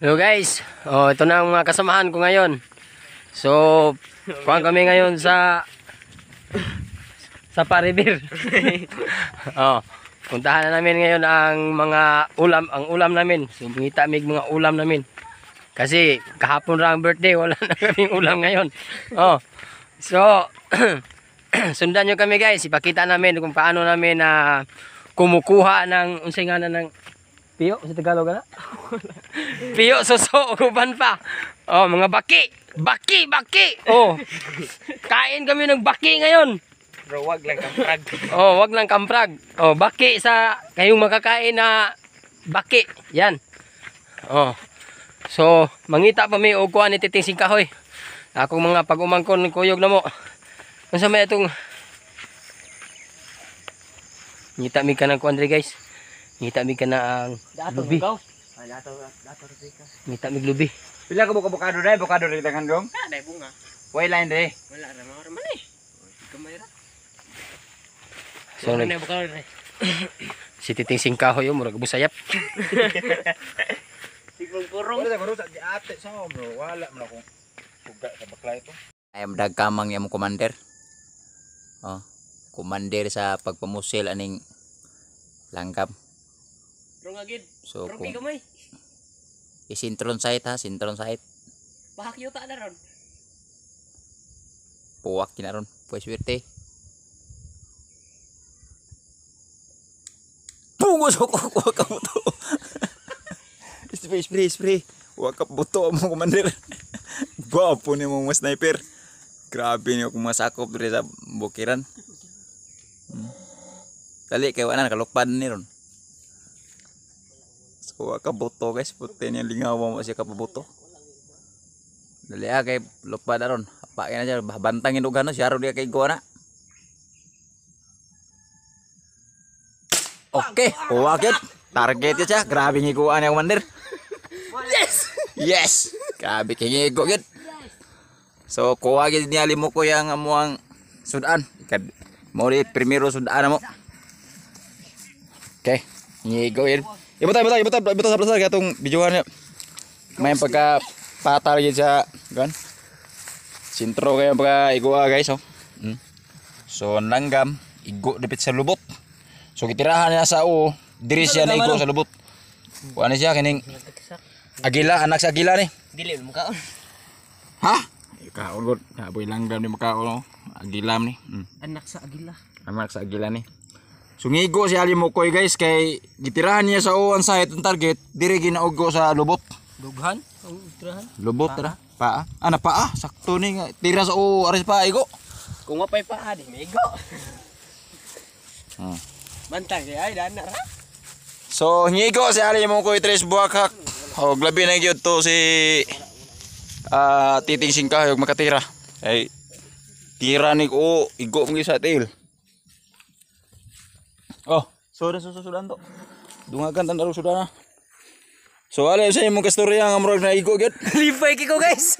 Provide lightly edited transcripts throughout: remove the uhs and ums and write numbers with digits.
So guys, oh, ito na ang mga kasamahan ko ngayon. So, kuhan kami ngayon sa Paribir. Oh, puntahan na namin ngayon ang mga ulam, ang ulam namin. So, mangita mig mga ulam namin. Kasi kahapon ra ang birthday, wala na kaming ulam ngayon. Oh. So, sundan nyo kami, guys. Ipakita namin kung paano namin na kumukuha ng unsay ngalan ng piyo sa Tagalog na? Piyo, suso, uban pa. Oh, mga baki. Baki, baki. Oh. Kain kami ng baki ngayon. Bro, wag lang kamprag. Oh, wag lang kamprag. Oh, baki sa kayong makakain na baki. Yan. Oh. So, mangita pa mi og kuan ni Titing Singkahoy. Akong mga pag-umangkon kuyog na mo. Unsa may atong ngita mi kanang kuan diri, guys. Ngita mi kana ang lubi. Ay, dato, dato ka. Ngita mi lubi. Pila ka bukado dai, bukado dai tangan dong. Ah, dai bunga. Way line dai. Wala ra mga man eh. Gamay ra. So, na bukado dai. Si Titing Singkahoy, oh, murag busayap. Sigong purong. Wala sa ate sa bro, wala man akong puga sa bakla ito. Ay dagkamang imong commander. Oh, commander sa pagpamusil aning langgam. Rong agid. So Rong kung gamay. isintron site ha, sintron site. Bahak yuta na ron. Puwak kina ron. Pues swerte. Pungos ako kuha ka mo to. Spray, spray, spray. Huwag ka buto mo, commander. Gwapo ni mo mga sniper. Grabe niyo kung masakop diri sa bukiran. Dali kay wala na kalukpan ni ron. So wa ka buto, guys, puti niya lingawa mo siya kapabuto. Dali ah kay lukpan na ron. Pa na siya bantangin og ano siya ron kay goa na. Okay, kuha gyud. Target yun siya. Grabe nga kuha niya, commander. Yes! Yes! Grabe kay ngigo gyud. So kuha gyud niya limo ko yang amuang sudan. Mo di primero sudan mo. Okay, ngigo yun. Ibutay, ibutay, ibutay, ibutay sa plaza katong videohan niya. May pagka patal gyud sa gan. Sintro kayo pagka iguha, guys, oh. So langgam igo dapit sa lubot. So gitirahan niya sa o, diri siya na igo sa lubot. Kuha ni siya kining agila, anak sa agila ni. Dili mo kaon. Ha? Kaon gud. Haboy langgam ni makaon, oh. Agila ni. Anak sa agila. Anak sa agila ni. Sungigo si Ali Mokoy, guys, kay gitirahan niya sa uwan sa itong target diri ginaugo sa lubot. Dughan? Ang tirahan? Lubot ra. Paa. Ah, na paa. Sakto ni nga tira sa o aris paa igo. Kung mapay pa di migo. Bantang kay ay dana ra. So ngigo si Ali Mokoy tres buwakak. Og labi na gyud to si Titing Singkahoy og makatira. Ay tira ni ko igo mo sa tail. Oh, sorry, so sudan to. Dungagan tan sudan na. So ala sa imong kastorya nga murag na igo gyud. Lipay ko, guys.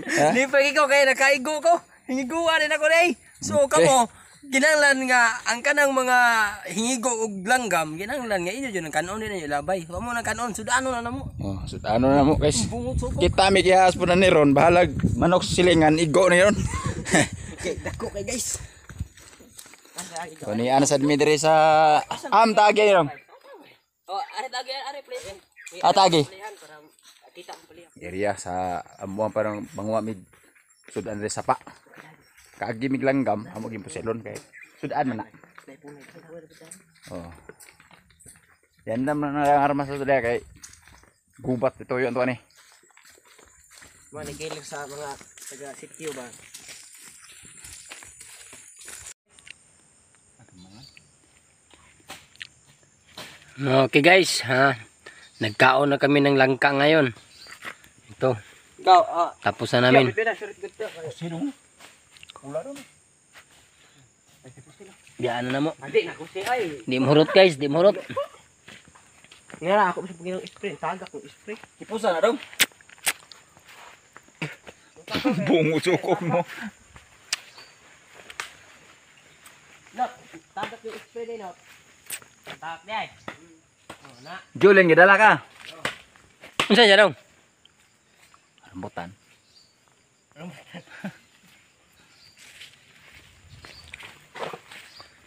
Ha? Lipay ko kay nakaigo ko. Hingiguan din ako day. So kamo ginanglan nga ang kanang mga hingigo og langgam, ginanglan nga inyo jud ang kanon din ninyo labay. Wa mo nang kanon, sudano na namo. Oh, sudano na mo, guys. Bungot suko. Kita mi gihas po na ni ron, bahalag manok silingan igo ni ron. Okay, dako kay, guys. So ni ana sad mi diri sa am tagi ni ron. Oh, are tagi, are play. Ah, tagi. Para kita ang palihan. Area sa amuang parang manguha mig sudan diri sapa. Kaagi mig langgam, amo ging pusilon kay sudan man na. Oh. Yan naman na ang armas sa sudan kay gubat ito yun to ani. Mga nagkilig sa mga taga sitio ba? Okay guys, ha. Nagkaon na kami ng langka ngayon. Ito, Ikaw, ah. tapos na namin. Sino? Wala ron. Biyaan na mo. Hindi na kasi ay. Di mahurot, guys, di mahurot. Nga ra ako sa pagginong spray, tagak ko spray. Ipusa na dong. Bungo sukok mo. Nok, tagak yung spray din, nok. Tagak di ay. Oh, na. Julen gidala ka. Unsa siya dong? Rambutan. Rambutan.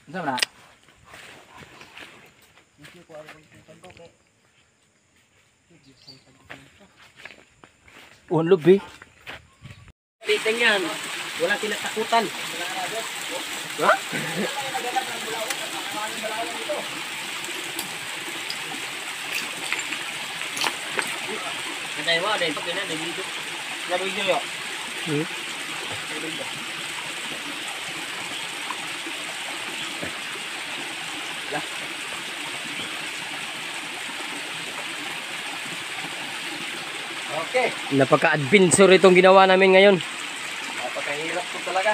Unsa man na? Unlob eh. Titing yan. Wala kinatakutan. Ha? Anday mo, dahil pag na, dahil dito. Labi nyo. Okay. Napaka-adventure itong ginawa namin ngayon. Napakahirap ko talaga.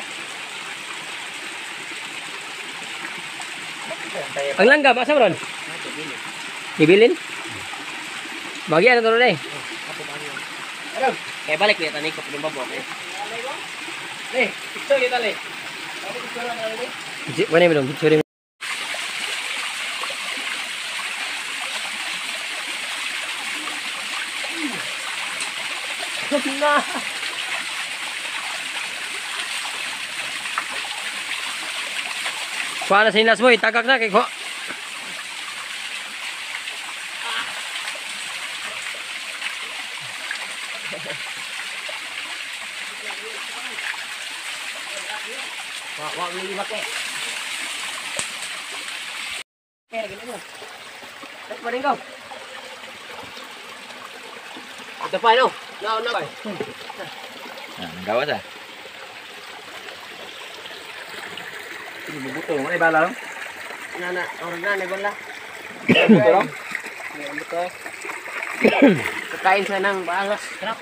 Ang langgam, asa mo ron? Gibilin? Bagyan na to ron eh. Kaya balik ko tanig ko pinong babo. Eh, picture kita le. Wala mo dong, picture mo. Na. Kuha na sa inas mo, itagak na kay kuha. Wa ni ibak eh. Kaya lagi mo. Tek pa rin ko. Ito pa no. No, no. Ah, nanggawas ah. Bubuto mo na bala lang. Na na, orang na na bala. Bubuto lang. Buto. Kakain sa nang balas. Sarap.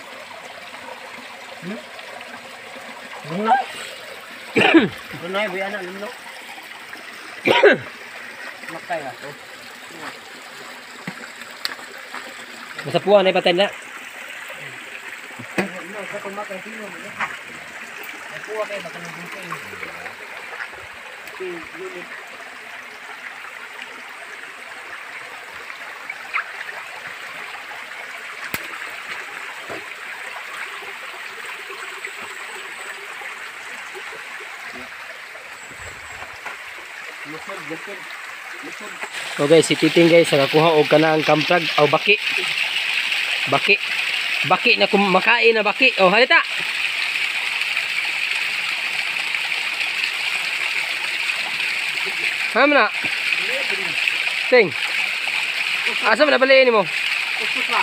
Lunay, buya na, lumlo. Makay ah. Masapuan ay patay na. No, sa kung makay sino mo. Nakuha kay baka nang buto eh. Unit. Lusod, lusod. Lusod. So guys, si Titing guys, nakakuha og kanang kamprag o baki. Baki. Baki na kumakain na baki. Oh, halita. Ham na. Ting. Asa man nabaliin nimo? Kuskus pa.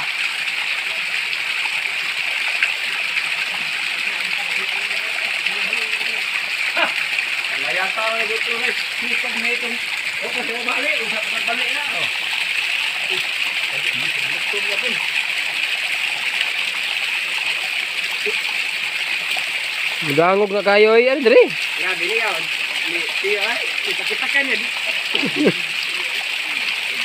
Laya pa ko dito guys. Sipag na itong. O kasi bali, usa pa bali na oh. Mudangog na kayo ay ano diri. Grabe ni yaw. Ni tiyo ay, kita-kita niya.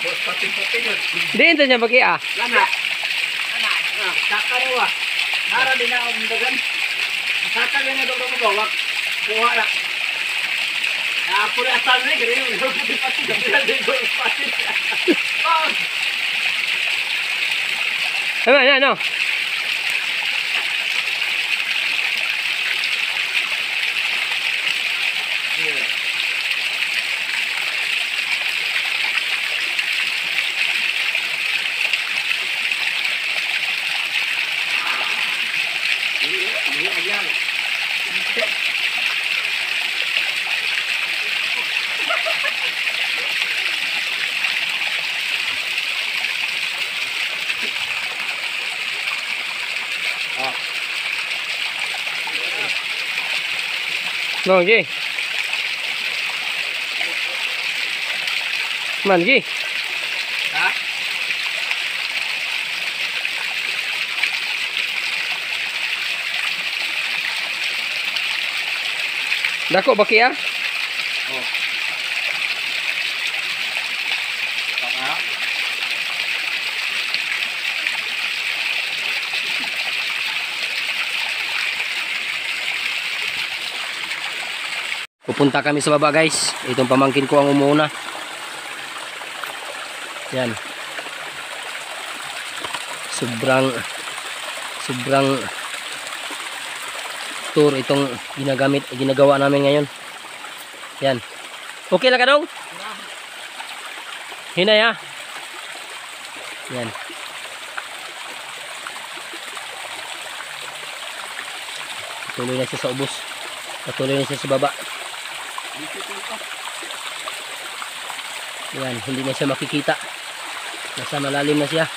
Boss pati-pati yun. Di ito niya baki ah. Lana. Lana. Saka na wa. Hara din na ang dagan. Saka na daw mo gawak. Kuha na. Ako na asal ni gani yung pati-pati gabi din ko pati. Oh. Ano ano ano. No, gi. Man gi. Ha? Dako baki ah. Oh. Saka. Pupunta kami sa baba guys. Itong pamangkin ko ang umuuna. Yan. Sobrang sobrang Store itong ginagawa namin ngayon. Yan. Okay lang ka dong? Hinay ha. Yan. Patuloy na siya sa ubos. Patuloy na siya sa baba. Yan, hindi na siya makikita. Nasa malalim na siya.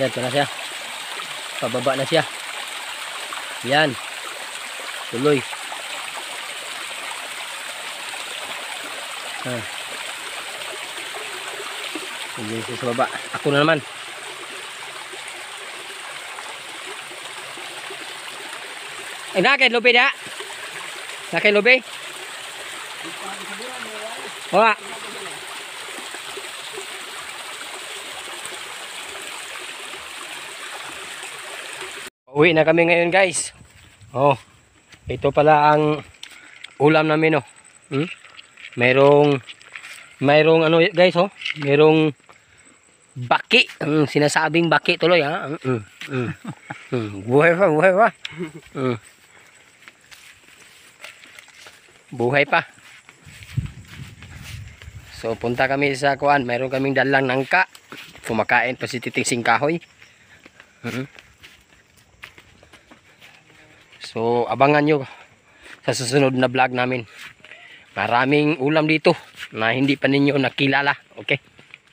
Yan, ito na siya. Pababa na siya. Yan. Tuloy. Ah. Tuloy siya sa baba. Ako na naman. Ay, nakay lubi da. Nakay lubi. Wala. Uwi na kami ngayon, guys. Oh. Ito pala ang ulam namin, oh. Merong mayroong ano, guys, oh. Merong baki. Sinasabing baki tuloy, ha. Buhay pa, buhay pa. Buhay pa. So punta kami sa kuan, mayroon kaming dalang nangka. Kumakain pa si Titing Singkahoy. So abangan nyo sa susunod na vlog namin. Maraming ulam dito na hindi pa ninyo nakilala. Okay?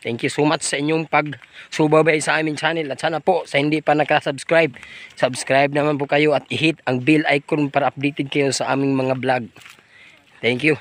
Thank you so much sa inyong pagsubaybay sa aming channel. At sana po sa hindi pa nakasubscribe, subscribe naman po kayo at i-hit ang bell icon para updated kayo sa aming mga vlog. Thank you.